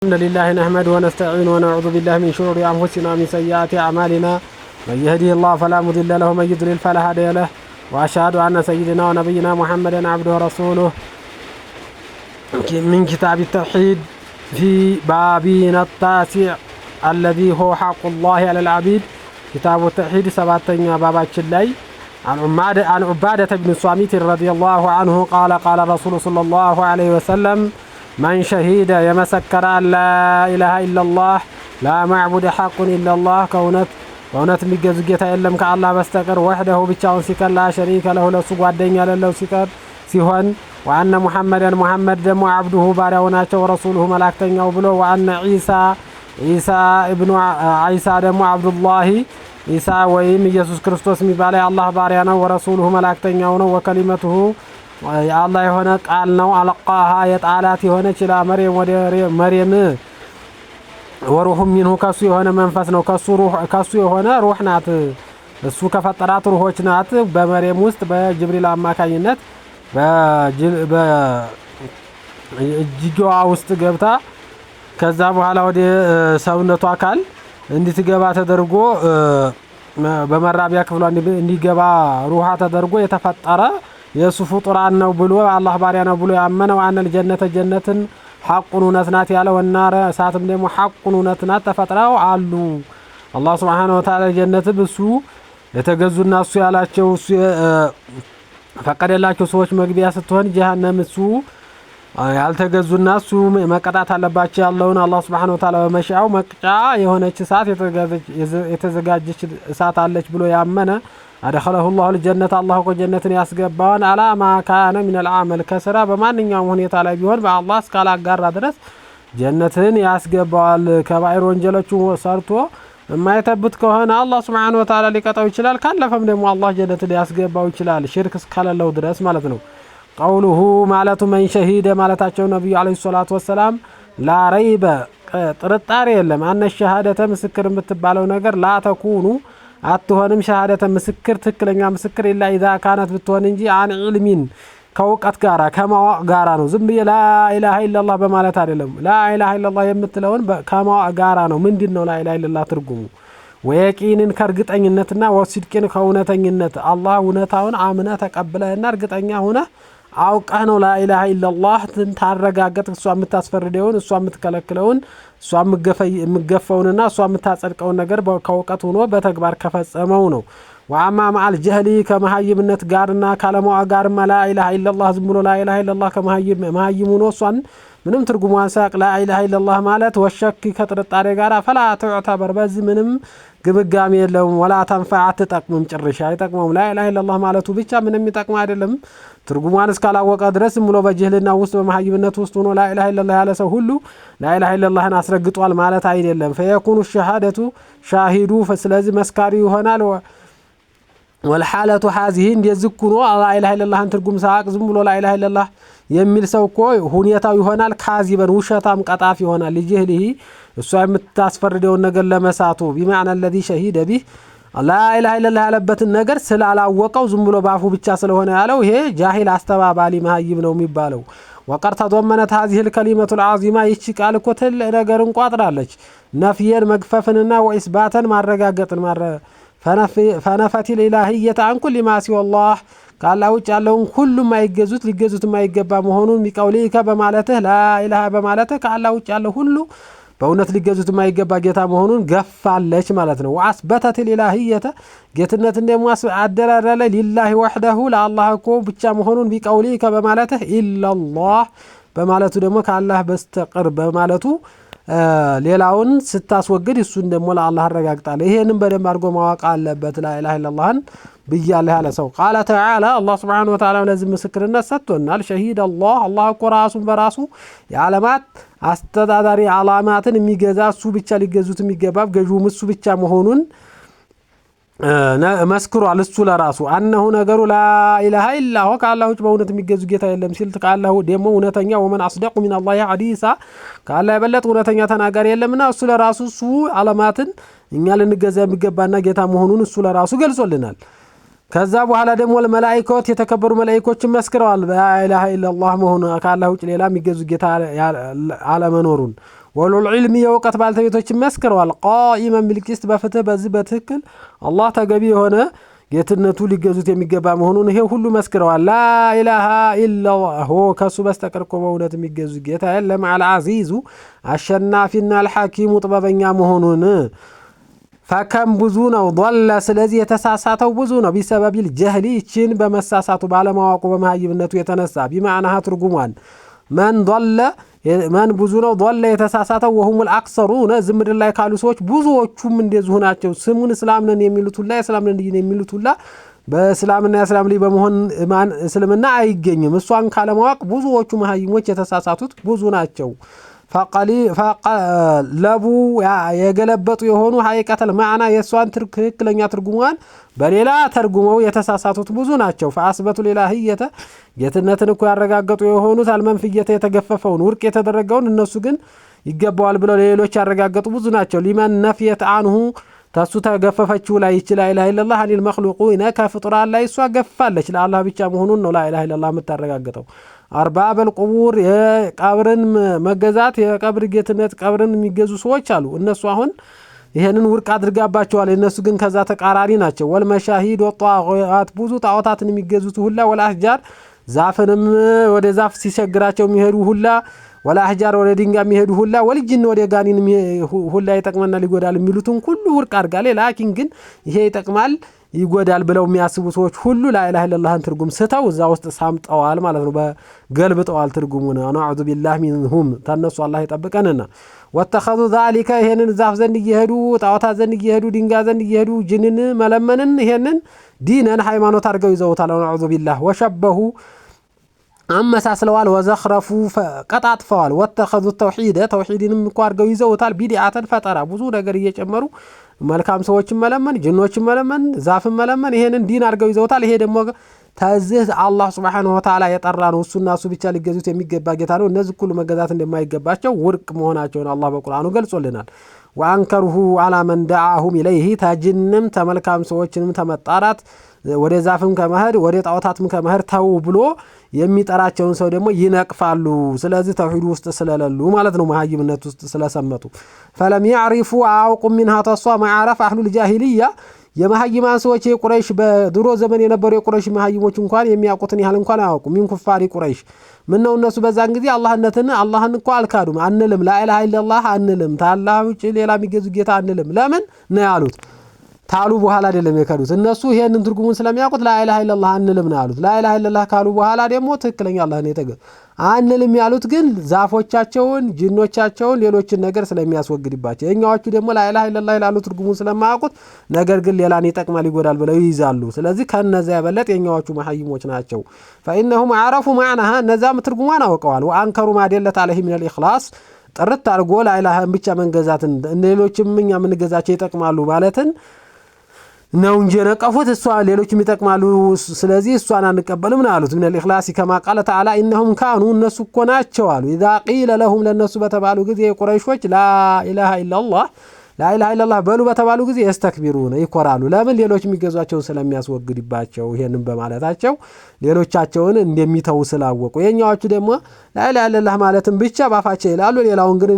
الحمد لله نحمده ونستعينه ونعوذ بالله من شرور أنفسنا ومن سيئات أعمالنا، من يهده الله فلا مضل له ومن يضلل فلا هادي له، وأشهد أن سيدنا ونبينا محمدا عبده ورسوله. من كتاب التوحيد في بابنا التاسع الذي هو حق الله على العبيد، كتاب التوحيد ሰባተኛ ባባችን ላይ عن عبادة بن الصامت رضي الله عنه قال قال رسول صلى الله عليه وسلم من شهد የመሰከረ لا إله إلا الله لا معبود حق إلا الله ከእውነት በእውነት የሚገዙ ጌታ የለም ከአላህ በስተቀር وحده ብቻውን ሲቀር لا شريك له ለሱ ጓደኛ የሌለው ሲቀር ሲሆን وأن محمدا ሙሐመድ ደግሞ عبده ባሪያው ናቸው ورسوله መላእክተኛው ብሎ وأن عيسى ዒሳ ابن ዒሳ ደግሞ عبد الله ኢሳ ወይም ኢየሱስ ክርስቶስ የሚባለው የአላህ ባሪያ ነው። ورسوله መላእክተኛው ነው። وكلمته የአላህ የሆነ ቃል ነው። ألقاها የጣላት የሆነች إلى مريم ወደ መርየም وروح منه ከሱ የሆነ መንፈስ ነው። ከሱ የሆነ ሩህ ናት። እሱ ከፈጠራት ሩሆች ናት። በመርየም ውስጥ በጅብሪል አማካኝነት በእጅጌዋ ውስጥ ገብታ ከዛ በኋላ ወደ ሰውነቱ አካል እንድትገባ ተደርጎ በመራቢያ ክፍሏ እንዲገባ ሩሃ ተደርጎ የተፈጠረ የእሱ ፍጡራን ነው ብሎ አላህ ባሪያ ነው ብሎ ያመነው وأن الجنة ጀነትን حق እውነት ናት ያለ والنار እሳትም ደግሞ حق እውነት ናት ተፈጥረው አሉ። አላህ سبحانه وتعالى ጀነት እሱ የተገዙና እሱ ያላቸው እሱ ፈቀደላቸው ሰዎች መግቢያ ስትሆን ጀሃነም እሱ ያልተገዙና እሱ መቀጣት አለባቸው ያለውን አላህ سبحانه وتعالى በመሻው መቅጫ የሆነች እሳት የተዘጋጀች እሳት አለች ብሎ ያመነ أدخله الله الجنة አላህ እኮ ጀነትን ያስገባዋን على ما كان من العمل ከስራ በማንኛውም ሁኔታ ላይ ቢሆን በአላህ እስካላጋራ ድረስ ጀነትን ያስገባዋል። ከባይር ወንጀሎቹ ሰርቶ የማይተብት ከሆነ አላህ سبحانه وتعالى ሊቀጣው ይችላል። ካለፈም ደግሞ አላህ ጀነትን ሊያስገባው ይችላል፣ ሽርክ እስከሌለው ድረስ ማለት ነው። قوله ማለቱ من شهد ማለታቸው ነቢዩ عليه الصلاة والسلام لا ريب ጥርጣሬ የለም أن الشهادة ምስክር የምትባለው ነገር لا تكون አትሆንም شهادة ምስክር ትክክለኛ ምስክር إلا إذا كانت ብትሆን እንጂ عن علم ከእውቀት ጋራ ከማወቅ ጋራ ነው። ዝም ብዬ لا إله إلا الله በማለት አይደለም። لا إله إلا الله የምትለውን ከማወቅ ጋራ ነው። ምንድን ነው لا إله إلا الله ትርጉሙ? ويقين ከእርግጠኝነትና وصدق ከእውነተኝነት አላህ እውነታውን አምነህ ተቀብለህና እርግጠኛ ሁነህ አውቀህ ነው لا إله إلا الله ታረጋገጥ እሷ የምታስፈርደውን እሷ የምትከለክለውን እሷ የምገፈውንና እሷ የምታጸድቀውን ነገር ከእውቀት ሆኖ በተግባር ከፈጸመው ነው። وأما مع الجهل ከመሀይምነት ጋርና ካለማወቅ ጋርማ لا إله إلا الله ዝም ብሎ لا إله إلا الله ከመሀይም ሆኖ እሷን ምንም ትርጉሟን ሳያውቅ لا إله إلا الله ማለት والشك ከጥርጣሬ ጋር فلا تعتبر በዚህ ምንም ግምጋሜ የለውም። ولا تنفع አትጠቅምም፣ ጭርሻ አይጠቅመውም። لا إله إلا الله ማለቱ ብቻ ምንም የሚጠቅም አይደለም። ትርጉሟን እስካላወቀ ድረስ ዝም ብሎ በጅህልና ውስጥ በመሀይምነት ውስጥ ሆኖ لا إله إلا الله ያለ ሰው ሁሉ لا إله إلا الله ን አስረግጧል ማለት አይደለም። فيكون الشهادة ሻሂዱ ስለዚህ መስካሪ ይሆናል። والحالة هذه እንደዚህ ሆኖ لا إله إلا الله ን ትርጉም ሳያውቅ ዝም ብሎ لا إله إلا الله የሚል ሰው እኮ ሁኔታው ይሆናል كاذبا ውሸታም ቀጣፊ ይሆናል። لجهله እሷ የምታስፈርደውን ነገር ለመሳቱ بمعنى الذي شهد به لا إله إلا الله ያለበትን ነገር ስላላወቀው ዝም ብሎ ባፉ ብቻ ስለሆነ ያለው ይሄ ጃሂል አስተባባሊ መሀይም ነው የሚባለው። وقد تضمنت هذه الكلمة العظيمة ይቺ ቃል እኮ ትልቅ ነገርን ቋጥራለች። نفيا መግፈፍንና وإثباتا ማረጋገጥን فنفت الإلهية عن كل ما سوى الله ከአላህ ውጭ ያለውን ሁሉም አይገዙት ሊገዙት የማይገባ መሆኑን بقولك በማለትህ لا إله በማለትህ ከአላህ ውጭ ያለው ሁሉ በእውነት ሊገዙት የማይገባ ጌታ መሆኑን ገፋለች ማለት ነው። وأثبتت الإلهية ጌትነትን ደግሞ አደላደለ لله وحده ለአላህ እኮ ብቻ መሆኑን بقولك በማለትህ إلا الله በማለቱ ደግሞ ከአላህ በስተቀር በማለቱ ሌላውን ስታስወግድ እሱን ደግሞ ለአላህ አረጋግጣለሁ። ይሄንን በደንብ አድርጎ ማወቅ አለበት። لا إله إلا الله ን ብያለሁ ያለ ሰው قال تعالى አላህ سبحانه وتعالى ለዚህ ምስክርነት ሰጥቶናል። شهد الله አላህ እኮ ራሱን በራሱ የዓለማት አስተዳዳሪ ዓላማትን የሚገዛ እሱ ብቻ ሊገዙት የሚገባ ገዥውም እሱ ብቻ መሆኑን መስክሯል። እሱ ለራሱ أنه ነገሩ لا إله إلا هو ከአላህ ውጭ በእውነት የሚገዙ ጌታ የለም ሲል ከአላህ ደግሞ እውነተኛ ومن أصدق من الله حديثا ከአላህ የበለጠ እውነተኛ ተናጋሪ የለምና እሱ ለራሱ እሱ ዓለማትን እኛ ልንገዛ የሚገባና ጌታ መሆኑን እሱ ለራሱ ገልጾልናል። ከዛ በኋላ ደግሞ መላኢኮት የተከበሩ መላኢኮችን መስክረዋል። لا إله إلا الله መሆኑ ከአላህ ውጭ ሌላ የሚገዙ ጌታ አለመኖሩን። وأولو العلم የእውቀት ባልተቤቶች መስክረዋል። قائما بالقسط በፍትህ በዚህ በትክክል አላህ ተገቢ የሆነ ጌትነቱ ሊገዙት የሚገባ መሆኑን ይሄ ሁሉ መስክረዋል። لا إله إلا الله ከእሱ በስተቀር እኮ በእውነት የሚገዙት ጌታ የለም። العزيز አሸናፊና الحكيم ጥበበኛ መሆኑን። فكم ብዙ ነው ضل ስለዚህ የተሳሳተው ብዙ ነው። بسبب الجهل ይችን በመሳሳቱ ባለማወቁ በመሀይምነቱ የተነሳ بمعناها ትርጉሟን من ضل من ብዙ ነው ضل የተሳሳተው وهم الأكثرون እዚህ ምድር ላይ ካሉ ሰዎች ብዙዎቹም እንደዚሁ ናቸው። ስሙን እስላም ነን የሚሉት ሁላ እስላም ነን የሚሉት ሁላ በእስላምና የእስላም ላይ በመሆን እስልምና አይገኝም። እሷን ካለማወቅ ብዙዎቹ መሀይሞች የተሳሳቱት ብዙ ናቸው። فقلبوا የገለበጡ የሆኑ حقيقة المعنى የእሷን ትክክለኛ ትርጉሟን በሌላ ተርጉመው የተሳሳቱት ብዙ ናቸው። فأثبتوا الإلهية ጌትነትን እኮ ያረጋገጡ የሆኑት المنفية የተገፈፈውን ውድቅ የተደረገውን እነሱ ግን ይገባዋል ብለው ለሌሎች ያረጋገጡ ብዙ ናቸው። لمن نفيت عنه ተሱ ተገፈፈችው ላይ ይች لا إله إلا الله عن المخلوقين ከፍጡራን ላይ እሷ ገፋለች። ለአላህ ብቻ መሆኑን ነው لا إله إلا الله የምታረጋግጠው። أرباب القبور የቀብርን መገዛት የቀብር ጌትነት ቀብርን የሚገዙ ሰዎች አሉ። እነሱ አሁን ይሄንን ውድቅ አድርጋባቸዋል። እነሱ ግን ከዛ ተቃራኒ ናቸው። والمشاهد والطاغوت ብዙ ጣዖታትን የሚገዙት ሁላ والأشجار ዛፍንም ወደ ዛፍ ሲቸግራቸው የሚሄዱ ሁላ والأحجار ወደ ድንጋይ የሚሄዱ ሁላ والجن ወደ ጋኒን ሁላ ይጠቅመናል ይጎዳል የሚሉትን ሁሉ ውድቅ አድርጋለች። لكن ግን ይሄ ይጠቅማል ይጎዳል ብለው የሚያስቡ ሰዎች ሁሉ لا إله إلا الله ን ትርጉም ስተው እዛ ውስጥ ሳምጠዋል ማለት ነው። በገልብጠዋል ትርጉሙን። نعوذ بالله منهم ተነሱ አላህ ይጠብቀንና። واتخذوا ذلك ይሄንን ዛፍ ዘንድ እየሄዱ ጣዖታት ዘንድ እየሄዱ ድንጋይ ዘንድ እየሄዱ ጅንን መለመንን ይሄንን دينا ሃይማኖት አድርገው ይዘውታል። نعوذ بالله وشبهوا አመሳስለዋል። وزخرفوا ቀጣጥፈዋል። واتخذوا التوحيد ተውሒድንም እኮ አድርገው ይዘውታል። بدعة ፈጠራ ብዙ ነገር እየጨመሩ መልካም ሰዎችን መለመን፣ ጅኖችን መለመን፣ ዛፍን መለመን ይሄንን ዲን አድርገው ይዘውታል። ይሄ ደግሞ ተዝህ አላህ سبحانه وتعالى የጠራ ነው። እሱና እሱ ብቻ ሊገዙት የሚገባ ጌታ ነው። እነዚህ ሁሉ መገዛት እንደማይገባቸው ውድቅ መሆናቸውን አላህ በቁርአኑ ገልጾልናል። وأنكروه على من دعاهم إليه ተጅንም ተመልካም ሰዎችንም ተመጣራት ወደ ዛፍም ከመሄድ ወደ ጣዖታትም ከመሄድ ተው ብሎ የሚጠራቸውን ሰው ደግሞ ይነቅፋሉ። ስለዚህ ተውሂዱ ውስጥ ስለሌሉ ማለት ነው፣ መሀይምነት ውስጥ ስለሰመጡ። فلم يعرفوا አያውቁም منها ተሷ ما عرف أهل الجاهلية የመሀይማን ሰዎች የቁረይሽ በድሮ ዘመን የነበሩ የቁረይሽ መሀይሞች እንኳን የሚያውቁትን ያህል እንኳን አያውቁም። من كفار قريش ምን ነው እነሱ በዛን ጊዜ አላህነትን አላህን እኮ አልካዱም አንልም፣ لا إله إلا الله አንልም፣ ታላህ ውጭ ሌላ የሚገዙ ጌታ አንልም። ለምን ነው ያሉት? ታሉ በኋላ አይደለም የከዱት። እነሱ ይሄንን ትርጉሙን ስለሚያውቁት لا إله إلا الله አንልም ነው ያሉት። لا إله إلا الله ካሉ በኋላ ደግሞ ትክክለኛ አላህን የተገ አንልም ያሉት ግን ዛፎቻቸውን፣ ጅኖቻቸውን፣ ሌሎችን ነገር ስለሚያስወግድባቸው፣ የኛዎቹ ደግሞ لا إله إلا الله ይላሉ ትርጉሙን ስለማያውቁት፣ ነገር ግን ሌላን ይጠቅማል ይጎዳል ብለው ይይዛሉ። ስለዚህ ከነዚያ የበለጠ የኛዎቹ መሀይሞች ናቸው። فإنهم عرفوا معناها እነዛም ትርጉሟን አውቀዋል። وأنكروا ما دلت عليه من الإخلاص ጥርት አድርጎ لا إله ን ብቻ መንገዛትን ሌሎችም እኛ የምንገዛቸው ይጠቅማሉ ማለትን ነው እንጂ የነቀፉት እሷ ሌሎችም ይጠቅማሉ፣ ስለዚህ እሷን አንቀበልም ነው ያሉት። من الإخلاص كما قال تعالى إنهم كانوا እነሱ እኮ ናቸው አሉ። إذا قيل لهم ለእነሱ በተባሉ ጊዜ የቁረይሾች لا إله إلا الله لا إله إلا الله በሉ በተባሉ ጊዜ يستكبرون ይኮራሉ። ለምን? ሌሎች የሚገዟቸውን ስለሚያስወግድባቸው ይሄንን በማለታቸው ሌሎቻቸውን እንደሚተው ስላወቁ። የኛዎቹ ደግሞ لا إله إلا الله ማለትም ብቻ ባፋቸው ይላሉ፣ ሌላውን ግን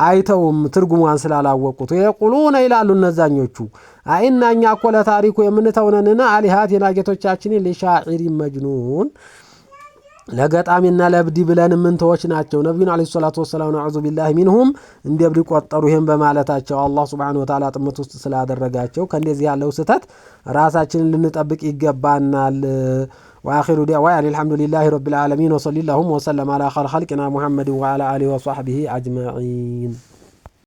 አይተውም ትርጉሟን ስላላወቁት። يقولون ይላሉ እነዛኞቹ أئنا እኛ እኮ لتاركو የምንተውነንና آلهتنا ጌቶቻችንን لشاعر مجنون ለገጣሚና ለእብድ ብለን ምንተዎች ናቸው። ነቢዩን عليه الصلاة والسلام نعوذ بالله منهم እንደ እብድ ቆጠሩ። ይህም በማለታቸው አላህ سبحانه وتعالى ጥመት ውስጥ ስላደረጋቸው ከእንደዚህ ያለው ስህተት ራሳችንን ልንጠብቅ ይገባናል። وآخر دعوانا الحمد لله رب العالمين وصلى اللهم وسلم على خير خلقنا محمد وعلى آله وصحبه أجمعين።